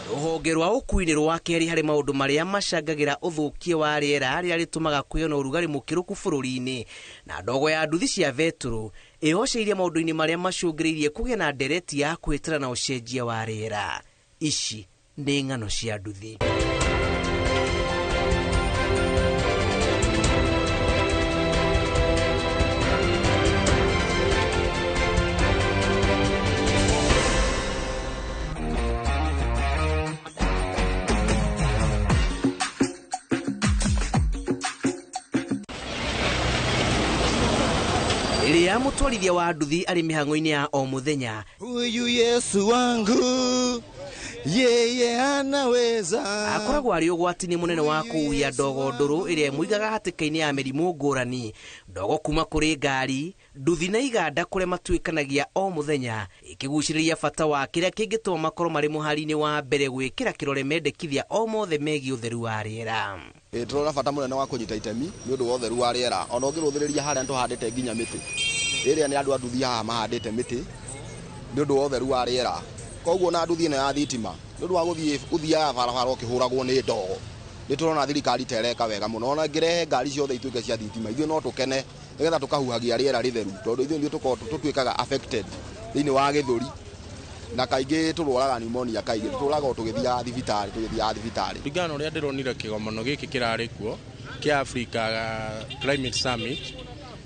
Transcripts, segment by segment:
Rũhonge rwa ũkuui nĩ rwa kerĩ harĩ maũndũ marĩa macangagĩra ũthũkia wa rĩera rĩrĩa rĩtũmaga kũgĩe na ũrugarĩ mũkĩrũku bũrũri-inĩ, na ndogo ya nduthi cia betũrũ ĩhoceirie maũndũ-inĩ marĩa macũngĩrĩirie kũgĩa na ndereti ya kũhĩtana na ũcenjia wa rĩera. Ici nĩ ng'ano cia nduthi. Rĩrĩa mũtwarithia wa nduthi arĩ mĩhang'o-inĩ ya o mũthenya, Huyu Yesu wangu yeye anaweza, akoragwo arĩ ũgwati-inĩ mũnene wa kũhuhia ndogo ndũrũ ĩrĩa ĩmũigaga hatĩka-inĩ ya mĩrimũ ngũrani. Ndogo kuma kũrĩ ngari, nduthi na iganda kũrĩa matuĩkanagia o mũthenya, ĩkĩgucĩrĩria bata wa kĩrĩa kĩngĩtũma makorwo marĩ mũhari-inĩ wa mbere gwĩkĩra kĩrore mendekithia o mothe megiĩ ũtheru wa rĩera. Tũrona bata mũnene wa kũnyita itemi nĩ ũndũ wa ũtheru wa rĩera. Ona ũngĩrũthĩrĩria harĩa nĩtũhandĩte nginya mĩtĩ ĩrĩa nĩ andũ a nduthi haha mahandĩte mĩtĩ nĩ ũndũ wa ũtheru wa rĩera. Koguo na nduthi ĩno ya thitima nĩ ũndũ wa gũthiaga barabara ũkĩhũragwo nĩ ndogo, nĩ tũrona thirikari ta ĩreka wega mũno. Ona ĩngĩrehe ngari ciothe ituĩke cia thitima, ithuĩ no tũkene nĩgetha tũkahuhagia rĩera rĩtheru, tondũ ithuĩ nĩ tũtuĩkaga affected thĩinĩ wa gĩthũri, na kaingĩ tũrwaraga pneumonia, kaingĩ tũrwaraga o tũgĩthiaga thibitarĩ, tũgĩthiaga thibitarĩ. Kũringana na ũrĩa ndĩronire kĩgomano gĩkĩ kĩrarĩ kuo kĩa Africa Climate Summit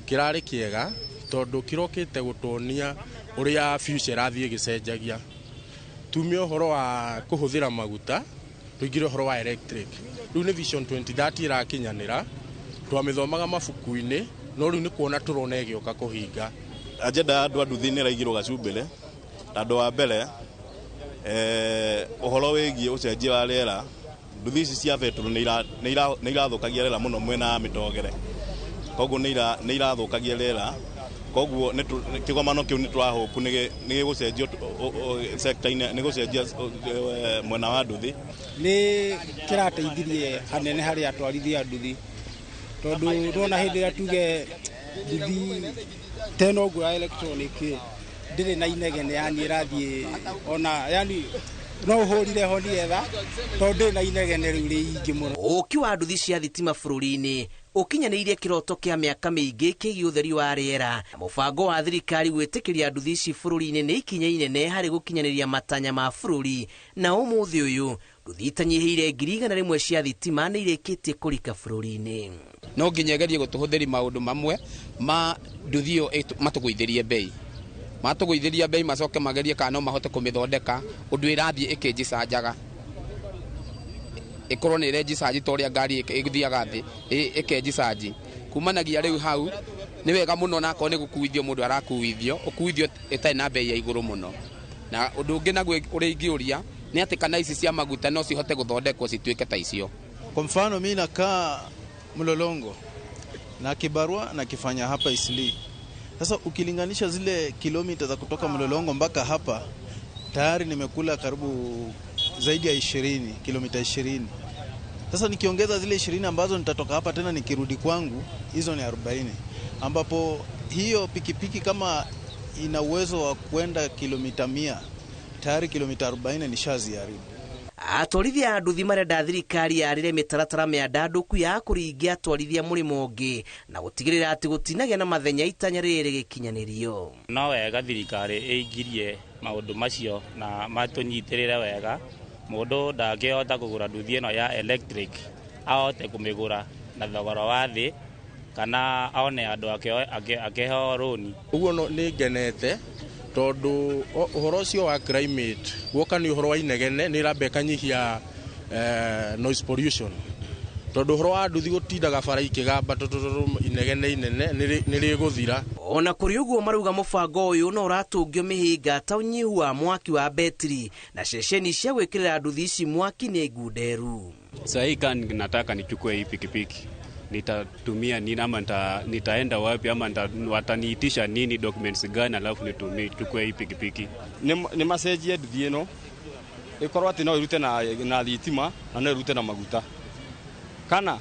kĩrarĩ kĩega tondũ kĩrokĩte gũtuonia ũrĩa future ĩrathiĩ ĩgĩcenjagia. Tume ũhoro wa kũhũthĩra maguta tũingĩre ũhoro wa electric. Rĩu nĩ Vision 2030 ĩrakinyanĩra, twamĩthomaga mabuku-inĩ, no rĩu nĩ kuona tũrona ĩgĩũka kũhinga. Agenda ya andũ a nduthi nĩ ĩraigirwo gacumbĩrĩ tondũ wa mbere ũhoro wĩgiĩ ũcenjia wa rĩera, nduthi ici cia betũrũ nĩ irathũkagia rĩera mũno mwena wa mĩtogere, koguo nĩ irathũkagia rĩera, koguo kĩgomano kĩu nĩ tũrahopu nĩ gĩgũcenjio sector-inĩ, nĩ gũcenjia mwena wa nduthi. Nĩ kĩrateithirie hanene harĩ atwarithia a nduthi, tondũ ndona hĩndĩ ĩrĩa tuge nduthi tena ũguo ya electronic ndĩrĩ na inegene, yani ĩrathiĩ ona yani no ũhũrire honi etha tondũ ndĩrĩ na inegene rĩu rĩingĩ mũno. Ũki wa nduthi cia thitima bũrũri-inĩ ũkinyanĩirie kĩroto kĩa mĩaka mĩingĩ kĩgiĩ ũtheri wa rĩera. Mũbango wa thirikari gwĩtĩkĩria nduthi ici bũrũri-inĩ nĩ ikinya inene harĩ gũkinyanĩria matanya ma bũrũri, na ũmũthĩ ũyũ nduthi itanyihĩire 100,000 cia thitima nĩ irĩkĩtie kũrika bũrũri-inĩ. No nginya ĩgerie gũtũhũthĩri maũndũ mamwe ma nduthi ĩyo matũgũithĩrie bei, matũgũithĩria bei macoke magerie kana no mahote kũmĩthondeka ũndũ ĩrathiĩ ĩkĩnjicanjaga, ĩkorwo nĩ ĩrenjicanji ta ũrĩa ngari ĩthiaga thĩ ĩkenjicanji. Kumanagia rĩu hau nĩ wega mũno, na akorwo nĩ gũkuithio mũndũ arakuithio, ũkuithio ĩtarĩ na bei ya igũrũ mũno. Na ũndũ ũngĩ naguo ũrĩa ingĩũria nĩ atĩ kana ici cia maguta no cihote gũthondekwo cituĩke ta icio. Kwa mfano mimi nakaa Mlolongo na kibarua nakifanya hapa Isli. Sasa ukilinganisha zile kilomita za kutoka Mlolongo mpaka hapa, tayari nimekula karibu zaidi ya 20, kilomita 20. Sasa nikiongeza zile 20 ambazo nitatoka hapa tena nikirudi kwangu, hizo ni 40. Ambapo hiyo pikipiki kama ina uwezo wa kwenda kilomita 100, tayari kilomita 40 nishaziharibu. Atwarithia a nduthi marenda thirikari yarĩre mĩtaratara mĩandandũku ya kũringia atwarithia mũrĩmo ũngĩ na gũtigĩrĩra atĩ gũtinagĩa na mathenya itanya rĩrĩ rĩgĩkinyanĩrio. No wega thirikari ĩingĩrie maũndũ macio na matũnyitĩrĩre wega. Mũndũ ndangĩhota kũgũra nduthi ĩno ya electric ahote kũmĩgũra na thogora wa thĩ kana one andũ akĩheo rũni. Ũguo nĩ ngenete tondũ ũhoro ũcio wa climate guoka nĩ ũhoro wa inegene nĩ ĩramba ĩkanyihia noise pollution, tondũ ũhoro wa nduthi gũtindaga bara ikĩgamba tũtũtũ inegene inene nĩ rĩgũthira. Ona kũrĩ ũguo marauga mũbango ũyũ no ũratũngio mĩhĩnga ta ũnyihu wa mwaki wa betri na ceceni cia gwĩkĩrĩra nduthi ici mwaki nĩ ngunderu. Sahii kan nataka nichukue hii pikipiki, nitatumia nini ama nitaenda wapi ama wataniitisha nini, documents gani alafu nitumie nichukue hii pikipiki? Nĩ macenjie nduthi ĩno ĩkorwo atĩ no ĩrute na thitima na no ĩrute na maguta, kana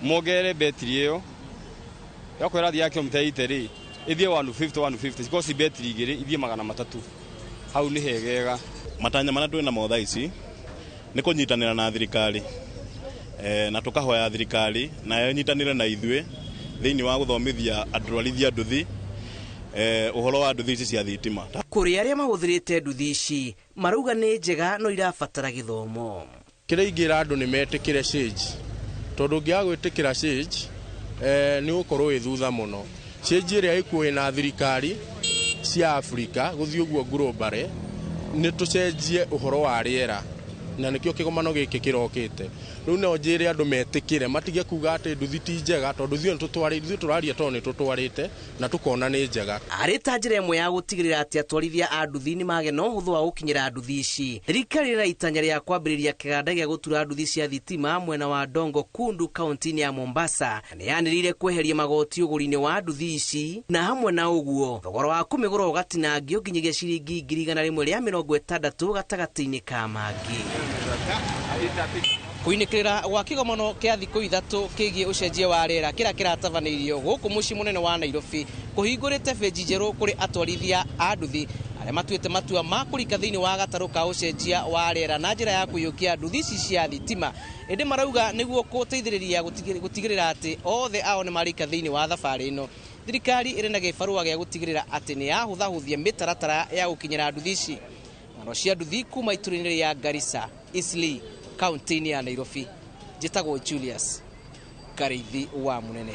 mongerere betri ĩyo yokorwo ĩrathiĩ ya kilomita 80 rĩ ĩthiĩ 150 150, cikorwo ci betri igĩrĩ ithiĩ 300. Hau nĩ hegega. Matanya marĩa twĩ namo thaa ici Nĩ kũnyitanĩra na thirikari, na tũkahoya thirikari nayo ĩnyitanĩre na ithuĩ thĩinĩ wa gũthomithia atwarithia nduthi ũhoro wa nduthi ici cia thitima. Kũrĩ arĩa mahũthĩrĩte nduthi ici marauga nĩ njega no irabatara gĩthomo. Kĩrĩa ingĩra andũ nĩ metĩkĩre change, tondũ ũngĩaga gwĩtĩkĩra change, nĩ ũgũkorwo wĩ thutha mũno. Change ĩrĩa ĩkuo na thirikari cia Afrika gũthiĩ ũguo globally, nĩ tũcenjie ũhoro wa rĩera, na nĩkĩo kĩgomano gĩkĩ kĩrokĩte. Rĩu no njĩre andũ metĩkĩre, matige kuga atĩ nduthi ti njega, tondũ ithuĩ tũraria tondũ nĩ tũtwarĩte na tũkona nĩ njega. Arĩ ta njĩra ĩmwe ya gũtigĩrĩra atĩ atwarithia a nduthi nĩ magĩa na ũhũthũ wa gũkinyĩra nduthi ici, thirikari ĩrĩ na itanya rĩa kwambĩrĩria kĩganda gĩa gũtura nduthi cia thitima mwena wa Dongo Kundu kaunti-inĩ ya Mombasa, na nĩyanĩrĩire kweheria magoti ũgũri-inĩ wa nduthi ici, na hamwe na ũguo thogora wa kũmĩgũra ũgatinangio nginyagia ciringi 160,000 gatagatĩ-inĩ ka mangĩ. Kũinĩkĩrĩra gwa kĩgomano kĩa thikũ 3 kĩgiĩ ũcenjia wa rĩera kĩrĩa kĩratabanĩirio gũkũ mũciĩ mũnene wa Nairobi kũhingũrĩte benji njerũ kũrĩ atwarithia a nduthi arĩa matuĩte matua ma kũrika thĩinĩ wa gatarũ ka ũcenjia wa rĩera na njĩra ya kũiyũkia nduthi ici cia thitima, ĩndĩ marauga nĩguo gũteithĩrĩria gũtigĩrĩra atĩ othe ao nĩ marika thĩinĩ wa thabarĩ ĩno. Thirikari ĩrĩ na gĩbarũa gĩa gũtigĩrĩra atĩ nĩ yahũthahũthia mĩtaratara ya gũkinyĩra nduthi ici. Ng'ano cia nduthi kuma itũra-inĩ rĩa Garissa, Eastleigh, kaunti-inĩ ya Nairobi. Njĩtagwo Julius Karĩithi wa Mũnene.